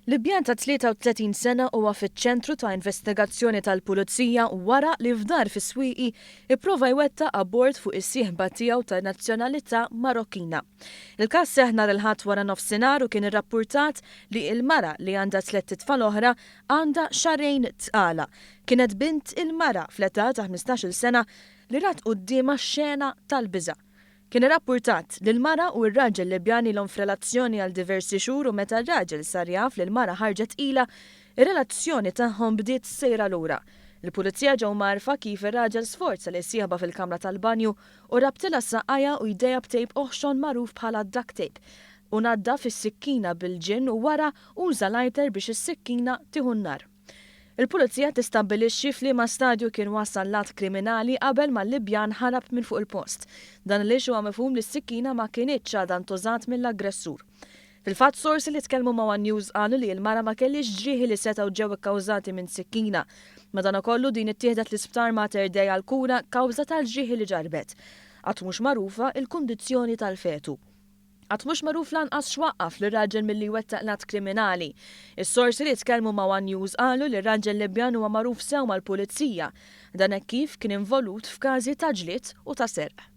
Libjan ta' 33 sena huwa fiċ-ċentru ta' investigazzjoni tal-Pulizija wara li f'dar fis-Swieqi ipprova jwettaq abort fuq is-sieħba tiegħu ta' nazzjonalità Marokkina. Il-każ seħħ nhar il-Ħadd waranofsinhar u kien irrappurtat li l-mara li għandha tlett itfal oħra għandha xahrejn tqala. Kienet bint il-mara fl-età ta' 15-il sena li rat quddiemha xena tal-biża'. Kien irrappurtat li l-mara u r-raġel Libjan ilhom f'relazzjoni għal diversi xhur u meta r-raġel sar jaf li l-mara ħarġet tqila, ir-relazzjoni tagħhom bdiet sejra lura. Il-Pulizija ġew mgħarrfa kif ir-raġel sforza lil sieħba fil-kamra tal-banju u rabtilha saqajha u jdejha b'tejp oħxon magħruf bħala duct tape u naddaf is-sikkina bil-ġinn u wara uża lighter biex is-sikkina tieħu n-nar. Il-Pulizija tistabbilixxi f'liema stadju kien wasal l-att kriminali qabel ma l-Libjan ħarab minn fuq il-post. Dan għaliex huwa mifhum li s-sikkina ma kinitx għadha ntużat mill-aggressur. Fil-fatt sorsi li tkellmu ma' one News qalu li l-mara ma kellhiex ġrieħi li setgħu ġew ikkawżati minn sikkina. Madankollu din ittieħdet l-Isptar Mater Dei għall-kura kawża tal-ġrieħi li ġarrbet. Għad mhux magħrufa l-kundizzjoni tal-fetu. Għad mhux magħruf lanqas x'waqqaf lir-raġel milli jwettaq l-att kriminali. Is-sorsi li tkellmu ma' one News qalu li r-raġel Libjan huwa magħruf sew mal-Pulizija. Dan hekk kif kien involut f'każi ta' ġlied u ta' serq.